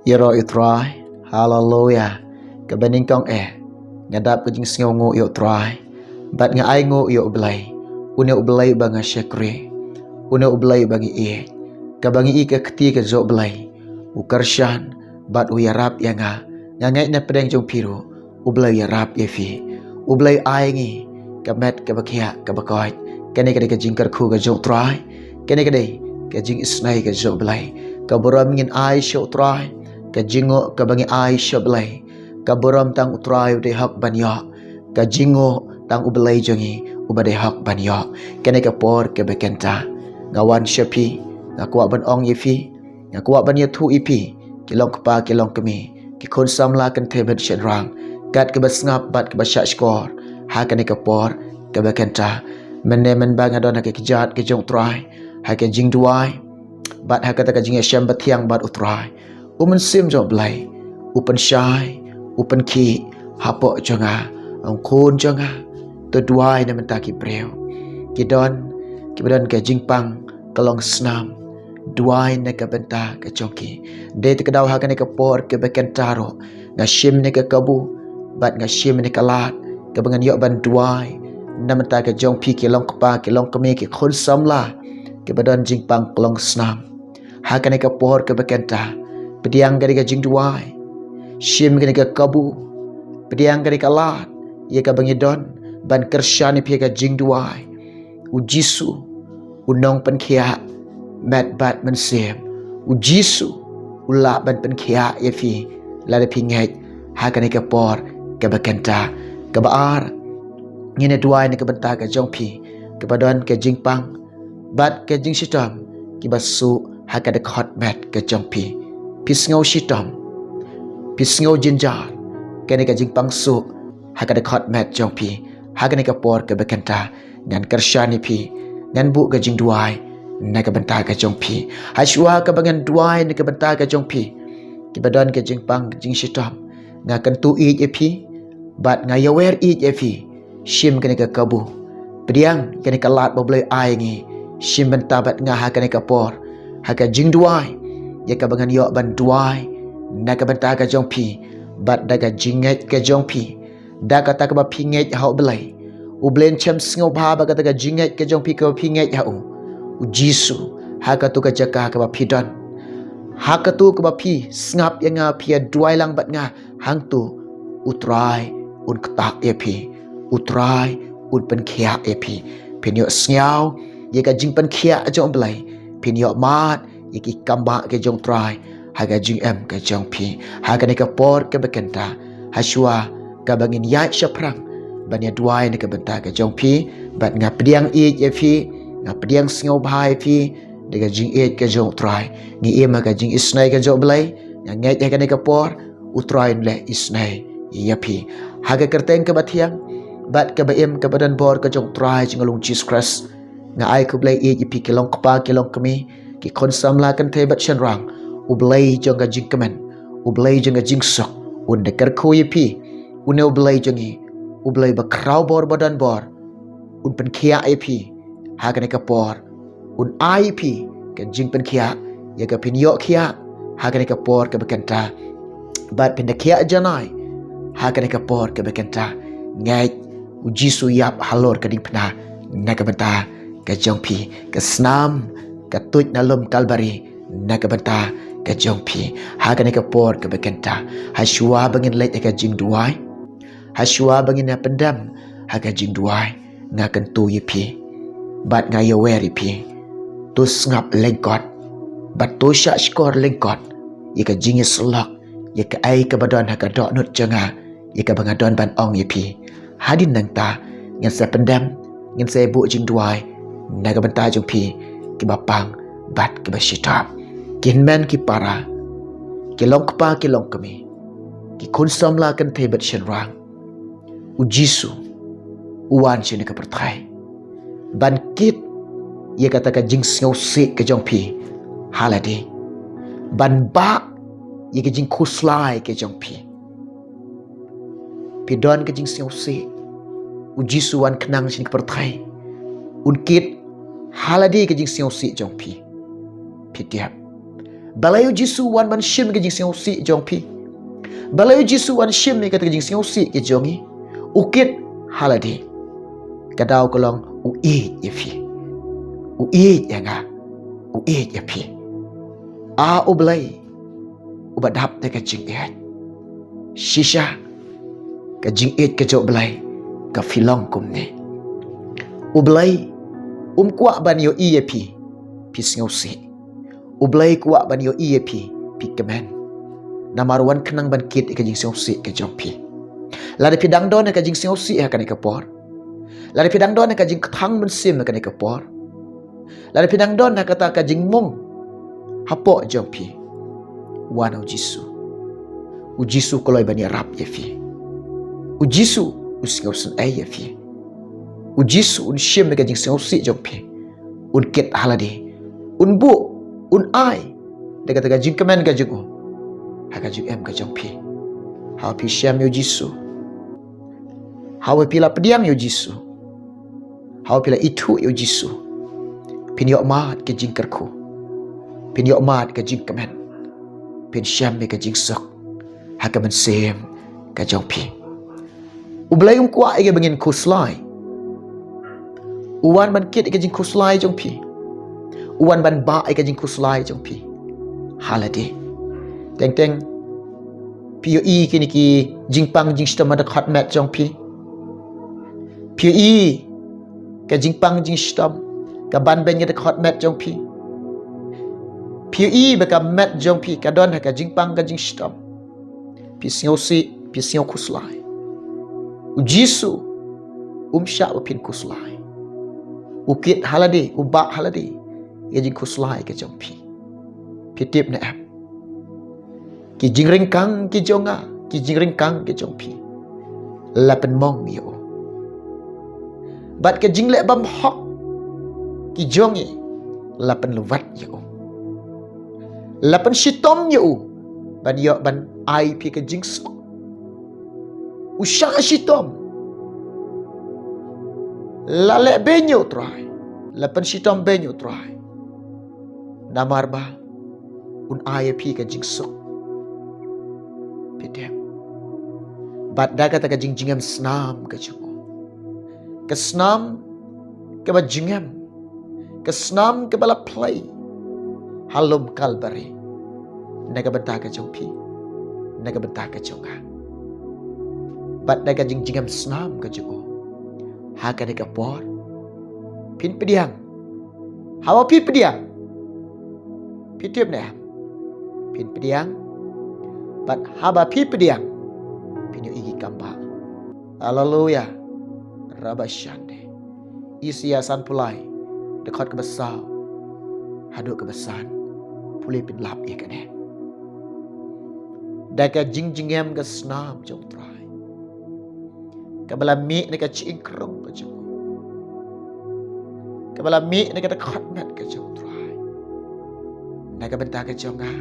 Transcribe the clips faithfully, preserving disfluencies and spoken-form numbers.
Ïaroh ïa u Trai. Haleluya. Kaba nyngkong eh, nga dap ka jingsngewnguh ïa u Trai, bad nga ainguh ïa u Blei. Une u Blei uba nga shakri, une u Blei uba ngi ïeit. Kaba ngi ïeit ka kti ka jong u Blei, u kyrshan bad u ïarap ïa nga. Nga ngeit na pdeng jong phi ruh u Blei u ïarap ïa phi. U Blei u ai ngi ka met kaba khiah kaba koit. Kane ka dei ka jingkyrkhu ka jong u Trai. Kane ka dei ka jingisnei ka jong u Blei. Ka burom ngin ai sha u Trai, ka jingnguh kaba ngi ai sha u Blei. Ka burom tang u Trai u dei hok ban ïoh. Ka jingnguh tang u Blei jong ngi uba dei hok ban ïoh. Kane ka por kaba kynta, nga wan sha phi, nga kwah ban ong ïa phi, nga kwah ban ïathuh ïa phi, ki long kpa ki long kmie, ki khun samla kynthei bad shynrang, kat kaba sngap bad kaba shah shkor ha kane ka por kaba kynta. Mynne mynba nga don ha ka kjat ka jong u Trai, ha ka jingduwai bad ha kata ka jingïashem bathiang bad u Trai, u Mynsiem jong u Blei u pynshai, u pynkhih hapoh jong nga, ong, khun jong nga, to duwai na bynta ki briew. Ki don kiba don ka jingpang ka long snam, duwai na ka bynta ka jong ki. Dei te ka daw ha kane ka por kaba kynta ruh, nga shim ne ka kabu bad nga shim ne ka lad kaba ngan ïoh ban duwai na bynta ka jong phi, ki long kpa ki long kmie, ki khun samla kiba don jingpang ka long snam. Ha kane ka por kaba kynta, pdiang kane ka jingduwai, shim kane ka kabu, pdiang kane ka lad, ïa kaba ngi don ban kyrshan ïa phi ha ka jingduwai. U Jisu u nongpynkhiah met bad mynsiem. U Jisu u lah ban pynkhiah ïa phi lada phi ngeit ha kane ka por kaba kynta. Kaba ar, ngin ïa duwai na ka bynta ka jong phi kiba don ka jingpang bad ka jingshitom kiba suh ha ka dkhot met ka jong phi. Phi sngew shitom, phi sngew jynjar, kane ka jingpang suh ha ka dkhot met jong phi. Ha kane ka por kaba kynta, ngan kyrshan ïa phi, ngan buh ka jingduwai na ka bynta ka jong phi. Hashwa kaba ngan duwai na ka bynta ka jong phi kiba don ka jingpang ka jingshitom, nga kyntu ïeit ïa phi bad nga ïawer ïeit ïa phi. Shim kane ka kabu, pdiang kane ka lad ba u Blei u ai ngi, shim bynta bad nga ha kane ka por ha ka jingduwai, ïa kaba ngan ïoh ban duwai na ka bynta ka jong phi bad da ka jingngeit ka jong phi, da kata kaba phi ngeit ha u Blei. U Blei un shem sngewbha ba kata ka jingngeit ka jong phi kaba phi ngeit ha u, u Jisu, ha katu ka jaka kaba phi don, ha katu kaba phi sngap ïa nga, phi ïa duwai lang bad nga, hangtu u Trai un ktah ïa phi, u Trai un pynkhiah ïa phi. Phin ïoh sngew ïa ka jingpynkhiah jong u Blei, phin ïoh mad ïa ki kambah ka jong u Trai ha ka jingim ka jong phi. Ha kane ka por kaba kynta, hashwa kaba ngin ïaid shaphrang ban ïa duwai na ka bynta ka jong phi, bad nga pdiang ïeit ïa phi, nga pdiang sngewbha ïa phi da ka jingïeit ka jong u Trai. Ngi im ha ka jingisnei ka jong u Blei. Nga ngeit ha kane ka por u Trai un leh isnei ïa phi ha ka kyrteng kaba thiang bad kaba im kaba don bor ka jong u Trai jong nga long Jisu Khrist. Nga ai khublei ïeit ïa phi ki long kpa ki long kmie, ki khun samla kynthei bad shynrang. U Blei jong ka jingkmen, u Blei jong ka jingsuk, un da kyrkhu ïa phi. Une u Blei jong ngi, u Blei ba khraw bor ba don bor, un pynkhiah ïa phi ha kane ka por, un ai ïa phi ka jingpynkhiah ïa ka phin ïoh khiah ha kane ka por kaba kynta, bad phin da khiah janai ha kane ka por kaba kynta. Ngeit, u Jisu u ïap halor ka diengphna na ka bynta ka jong phi. Ka snam ka tuid na lum Kalbari na ka bynta ka jong phi. Ha kane ka por kaba kynta, hashwa ba ngin leit ha ka jingduwai, hashwa ba ngin ïa pyndem ha ka jingduwai, nga kyntu ïa phi bad nga ïawer ïa phi, to sngap lyngkot bad to shah shkor lyngkot ïa ka jingïasyllok, ïa kaei kaba don ha ka dohnud jong nga, ïa kaba nga don ban ong ïa phi. Hadien nangta ngin sa pyndem, ngin sa ïa buh jingduwai na ka bynta jong phi, kiba pang bad kiba shitom, ki hynmen ki para, ki long kpa ki long kmie, ki khun samla kynthei bad shynrang. U Jisu u wan sha kane ka pyrthei ban kit ïa kata ka jingsngewsih ka jong phi ha lade, ban bah ïa ka jingkhuslai ka jong phi. Phi don ka jingsngewsih, u Jisu u wan khnang sha kane ka pyrthei, un kit ha lade ka jingsngewsih jong phi. Phi tip, Balei u Jisu u wan ban shim ïa ka jingsngewsih jong phi? Balei u Jisu u wan shim ïa kata ka jingsngewsih ka jong ngi? U kit ha lade. Ka daw ka long u ïeit ïa phi. U ïeit ïa nga. U ïeit ïa phi. A U Blei uba dap da ka jingïeit. Shisha ka jingïeit ka jong U Blei ka pynlong kumne. U Blei um kwah ban ïohi ïa phi, phi sngewsih. U Blei kwah ban ïohi ïa phi, phi kmen. Namar u wan khnang ban kit ïa ka jingsngewsih ka jong phi. Lada phi dang don ha ka jingsngewsih ha kane ka por, lada phi dang don ha ka jingkthang mynsiem ha kane ka por, lada phi dang don ha kata ka jingmong hapoh jong phi, wan ha u Jisu. U Jisu u kloi ban ïarap ïa phi. U Jisu u sngewsynei ïa phi. U Jisu un shim ïa ka jingsngewsih jong phi. Un kit ha lade. Un buh, un ai da kata ka jingkmen ka jong u ha ka jingim ka jong phi. Haba phi shem ïa u Jisu, haba phi la pdiang ïa u Jisu, haba phi la ithuh ïa u Jisu, phin ïoh mad ka jingkyrkhu, phin ïoh mad ka jingkmen, phin shem ïa ka jingsuk ha ka mynsiem ka jong phi. U Blei um kwah ïa ka ba ngin khuslai. U wan ban kit ïa ka jingkhuslai jong phi. U wan ban bah ïa ka jingkhuslai jong phi. Ha lade. Teng teng phi ïohi kine ki jingpang jingshitom ha dkhot met jong phi. Phi ïohi ka jingpang jingshitom ka ban beiñ ha dkhot met jong phi. Phi ïohi ba ka met jong phi ka don ha ka jingpang ka jingshitom. Phi sngewsih, phi sngewkhuslai. U Jisu um shah ba phin khuslai. U kit ha lade, u bah ha lade ïa ka jingkhuslai ka jong phi. Phi tip ne em? Ki jingryngkang ki jong nga, ki jingryngkang ki jong phi, la pynmong ïa u. Bad ka jingleh bymhok ki jong ngi, la pynlwet ïa u. La pynshitom ïa u ban ïoh ban ai phi ka jingsuk. U shah shitom. La leh beiñ ïa u Trai. La pynshitom beiñ ïa u Trai. Namar ba un ai ïa phi ka jingsuk. Phi tip? Bad da kata ka jingjngem snam ka jong u, ka snam kaba jngem, ka snam kaba la plie ha lum Kalbari, na ka bynta ka jong phi, na ka bynta ka jong nga. Bad da ka jingjngem snam ka jong u, ha kane ka por phin pdiang. Haba phi pdiang, phi tip ne em? Phin pdiang. Bad haba phi pdiang, phin ïohi ki kambah. Haleluya. Rabashande. Isaïah sanphew lai, dkhot kaba saw haduh kaba san. Pule phin lap ïa kane. Da ka jingjngem ka snam jong u Trai, kaba la mih na ka jingkhrum ka jong u, kaba la mih na ka dkhot met ka jong u Trai, na ka bynta ka jong nga,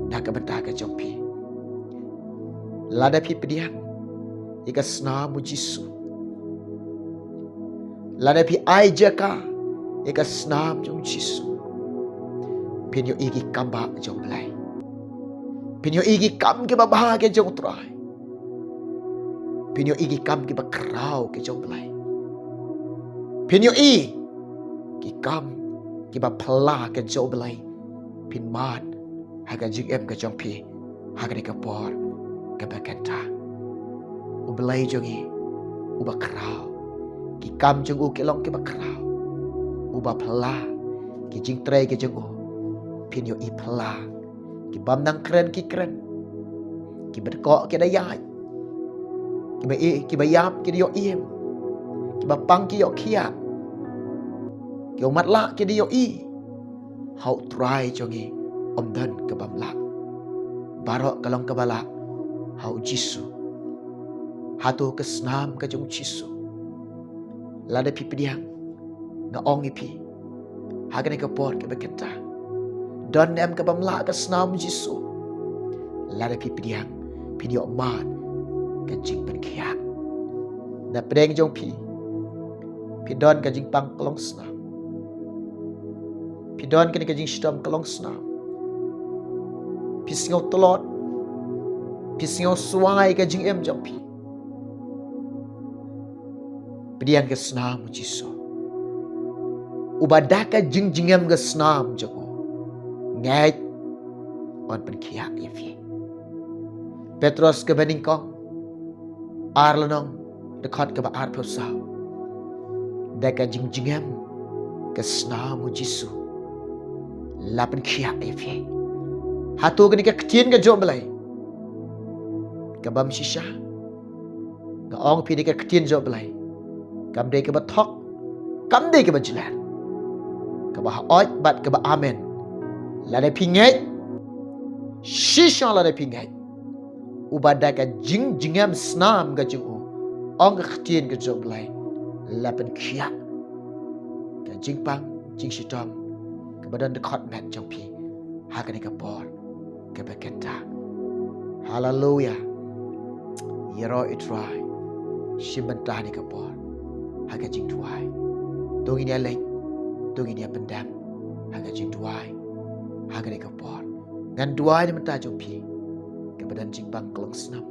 na ka bynta ka jong phi. Lada phi pdiang ïa ka snam u Jisu, lada phi ai jaka ïa ka snam jong u Jisu, phin ïohi ki kambah jong u Blei. Phin ïohi ki kam kiba bha ki jong u Trai. Phin ïohi ki kam kiba khraw ki jong u Blei. Phin ïohi ki kam kiba phylla ki jong u Blei. Phin mad ha ka jingim ka jong phi ha kane ka por kaba kynta. U Blei jong ngi uba khraw. Ki kam jong u ki long kiba khraw. Uba phylla ki jingtrei ki jong u. Phin ïohi phylla. Ki bym nang kren ki kren. Kiba dkoh ki da ïaid. Kiba i, kiba ïap ki da ïoh im. Kiba pang ki ïoh khiah. Ki mat lah ki da ïohi. Ha u Trai jong ngi ym don ka bym lah. Baroh ka long kaba lah ha u Jisu. Hato ka snam ka jong u Jisu? Lada phi pdiang, nga ong ïa phi ha kane ka por kaba kynta, don ne em ka bym lah ka snam u Jisu? Lada phi pdiang, phin ïoh mad ka jingpynkhiah. Na pdeng jong phi, phi don ka jingpang ka long snam. Phi don kane ka jingshitom ka long snam. Phi sngew tlot. Phi sngew swai ka jingim jong phi. Pdiang ka snam u Jisu. Uba da ka jingjngem ka snam jong u, ngeit un pynkhiah ïa phi. Petros kaba nyngkong, ar lynnong, dkhot kaba arphew saw. Da ka jingjngem ka snam u Jisu, la pynkhiah ïa phi. Hato kane ka ktien ka jong U Blei ka bym shisha? Nga ong phi, da ka ktien jong U Blei, kam dei kaba thok, kam dei kaba jler, kaba hooid bad kaba amen. Lada phi ngeit, shisha lada phi ngeit, uba da ka jingjngem snam ka jong u, ong ka ktien ka jong U Blei, la pynkhiah ka jingpang jingshitom kaba don dkhot met jong phi ha kane ka por kaba kynta. Haleluya. Ïaroh ïa U Trai shim bynta ha kane ka por ha ka jingduwai. To ngin ïa leit, to ngin ïa pyndem ha ka jingduwai ha kane ka por. Ngan duwai na bynta jong phi kaba don jingpang ka long snam.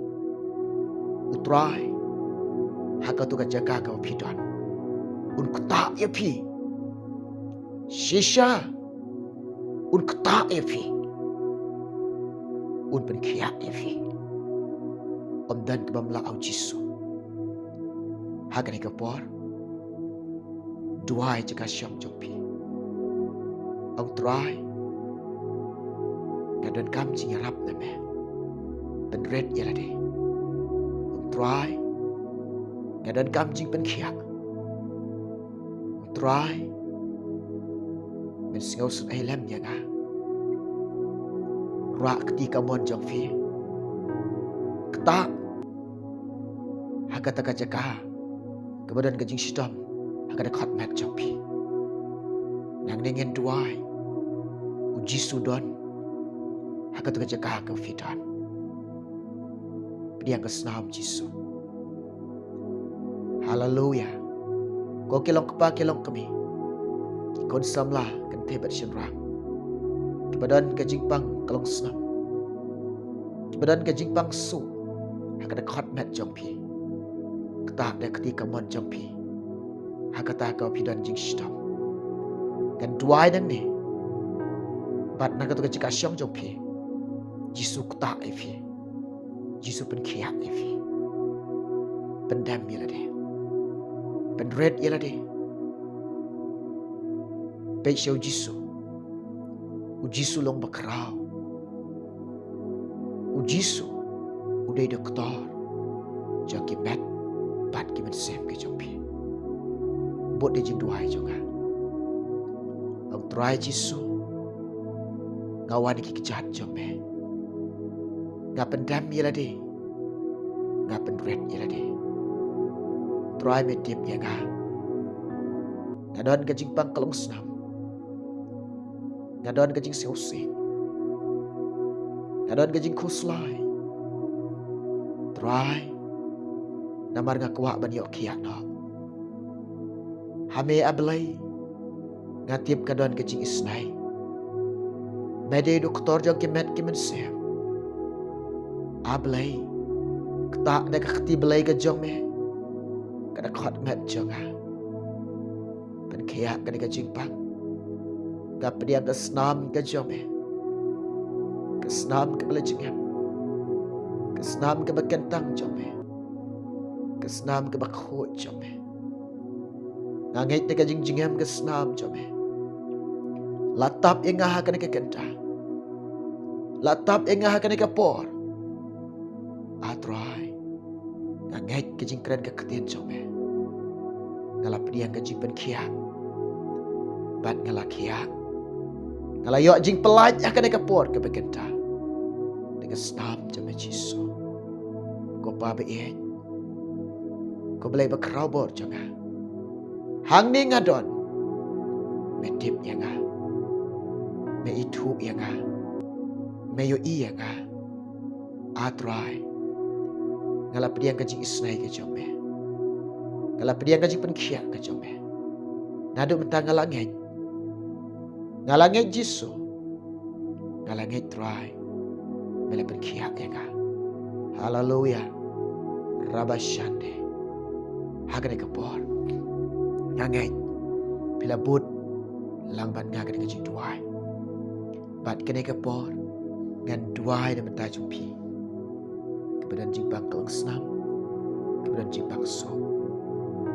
U Trai, ha kato ka jaka kaba phi don, un ktah ïa phi. Shisha un ktah ïa phi. Un pynkhiah ïa phi. Ym don ka bym lah, u Jisu. Ha kane ka por, duwai jaka shong jong phi. Ong, Trai, nga donkam jingïarap na me. Pynrit ïa lade. Ong, Trai, nga donkam jingpynkhiah. Ong, Trai, men sngewsynei lem ïa nga. Rah kti kamon jong phi. Ktah ha kata ka jaka kaba don ka jingshitom ha ka dkhot met jong phi. Nangne ngin duwai, u Jisu don ha kata ka jaka kaba phi don. Pdiang ka snam, Jisu. Haleluya. Ko ki long kpa, ki long kmie, ki khun samla, kynthei bad shynrang, kiba don ka jingpang ka long snam, kiba don ka jingpang suk ha ka dkhot met jong phi, ktah da kti kamon jong phi ha kata kaba phi don jingshitom. Ngan duwai nangne bad na kato ka jaka shong jong phi, Jisu ktah ïa phi. Jisu pynkhiah ïa phi. Pyndem ïa lade. Pynrit ïa lade. Peit sha u Jisu. U Jisu long bakhraw. U Jisu u dei doktor jong ki met bad ki mynsiem ki jong phi. Bud da jingduwai jong nga. Ong, Trai Jisu, nga wan ha ki kjat jong me. Nga pyndem ïa lade. Nga pynrit ïa lade. Trai, me tip ïa nga. Nga don ka jingpang ka long snam. Nga don ka jingsngewsih. Nga don ka jingkhuslai. Trai, namar nga kwah ban ïoh khiah noh ha me, A Blei. Nga tip ka don ka jingisnei. Me dei doktor jong ki met ki mynsiem. A Blei, ktah da ka kti blei ka jong me ha ka dkhot met jong nga. Pynkhiah kane ka jingpang. Nga pdiang ka snam ka jong me, ka snam kaba la jngem, ka snam kaba kyntang jong me, ka snam kaba khuid jong me. Nga ngeit da ka jingjngem ka snam jong me. La tap ïa nga ha kane ka kynta. La tap ïa nga ha kane ka por. A Trai, nga ngeit ka jingkren ka ktien jong me. Nga la pdiang ka jingpynkhiah bad nga la khiah. Nga la ïoh jingpyllait ha kane ka por kaba kynta da ka snam jong me, Jisu. Ko Pa ba ïeit, ko Blei bakhraw bor jong nga, hangne nga don. Me tip ïa nga. Me ithuh ïa nga. Me ïohi ïa nga. A Trai, nga la pdiang ka jingisnei ka jong me. Nga la pdiang ka jingpynkhiah ka jong me. Naduh mynta nga la ngeit. Nga la ngeit, Jisu. Nga la ngeit, Trai. me la pynkhiah ïa nga. Haleluya. Rabashande. Ha kane ka por nga ngeit phi la bud lang bad nga kane ka jingduwai. Bad kane ka por ngan duwai na bynta jong phi, kiba don jingpang khlong snam, kiba don jingpang suk.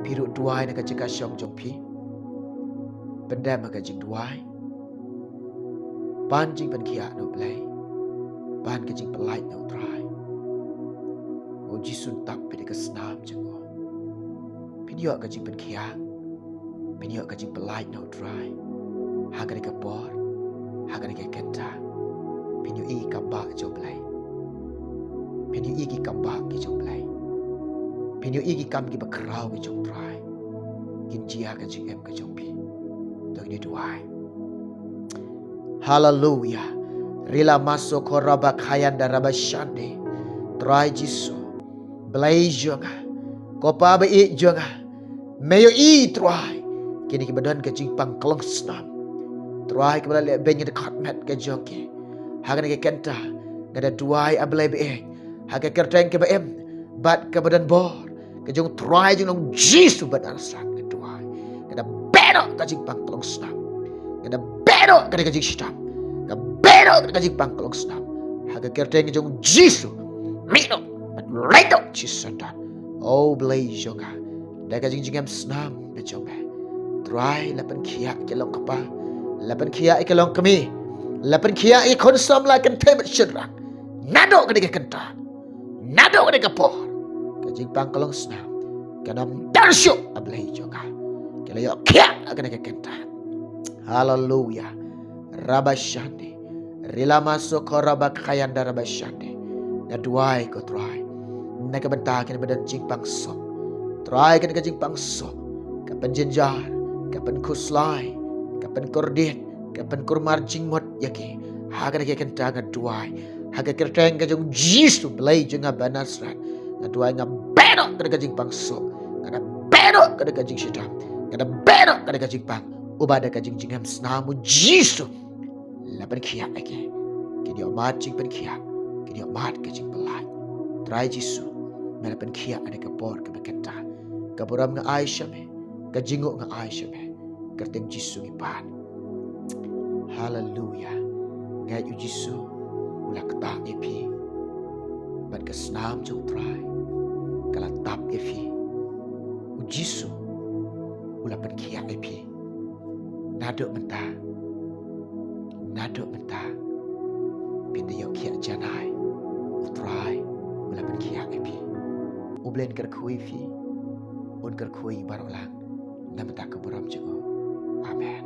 Phi ruh duwai na ka jaka shong jong phi. Pyndem ha ka jingduwai. Pan jingpynkhiah na U Blei, pan ka jingpyllait na U Trai. O Jisu, tap phi da ka snam jong u. Phin ïoh ka jingpynkhiah, phin ïoh ka jingpyllait na U Trai. Ha kane ka por, ha kane ka kynta, phin ïohi ki kam bah jong U Blei. Phin ïohi ki kam bah ki jong U Blei. Phin ïohi ki kam kiba khraw ki jong U Trai. Kin jia ka jingim ka jong phi. To ngin duwai. Haleluya. Rila maso koraba khayanda rabashande. Trai Jisu, Blei jong nga, ko Pa ba ïeit jong nga, me ïohi Trai kine kiba don ka jingpang khlong snam. Trai, kiba la leh beiñ ha ka dkhot met ka jong ki. Ha kane ka kynta nga da duwai, A Blei ba ïeit, ha ka kyrteng kaba im bad kaba don bor ka jong U Trai jong ngi Jisu ba Nasaret, nga duwai, ka da beh noh ka jingpang khlong snam. Ka da beh noh ka da ka jingshitom. Ka beh noh ka da ka jingpang khlong snam. Ha ka kyrteng ka jong Jisu, mih noh bad leit noh shi Soitan. O Blei jong nga, da ka jingjngem snam ba jong me, Trai, la pynkhiah ki long kpa, la pynkhiah ki long kmie, la pynkhiah ki khun samla kynthei bad shynrang. Naduh kane ka kynta, naduh kane ka por, ka jingpang khlong snam kan ym don shuh, A Blei jong nga. Ki la ïoh khiah ha kane ka kynta. Haleluya. Rabashande. Rilama soko rabakayanda rabashande. Nga duwai, ko Trai, na ka bynta kine ba don jingpang suk. Trai, kane ka jingpang suk ka pynjynjar, ka pynkhuslai, ka pynkordit, ka pynkulmar jingmut ïa ki. Ha kane ka kynta nga duwai, ha ka kyrteng ka jong Jisu, Blei jong nga ba Nasaret, nga duwai, nga beh noh ka da ka jingpang suk, ka da beh noh ka da ka jingshitom, ka da beh noh ka da ka jingpang, uba da ka jingjngem snam, U Jisu, la pynkhiah ïa ki. Kin ïoh mad jingpynkhiah, kin ïoh mad ka jingpyllait. Trai Jisu, me la pynkhiah ha kane ka por kaba kynta. Ka burom nga ai sha me, ka jingnguh nga ai sha me. Kyrteng Jisu ngi pan. Haleluya. Nga ngeit U Jisu u la ktah ïa phi bad ka snam jong U Trai ka la tap ïa phi. U Jisu u la pynkhiah ïa phi. Naduh mynta, naduh mynta phin da ïoh khiah janai. U Trai u la pynkhiah ïa phi. U Blei un kyrkhu ïa phi, un kyrkhu ïa baroh lang na ka bynta ka burom jong u. Amen.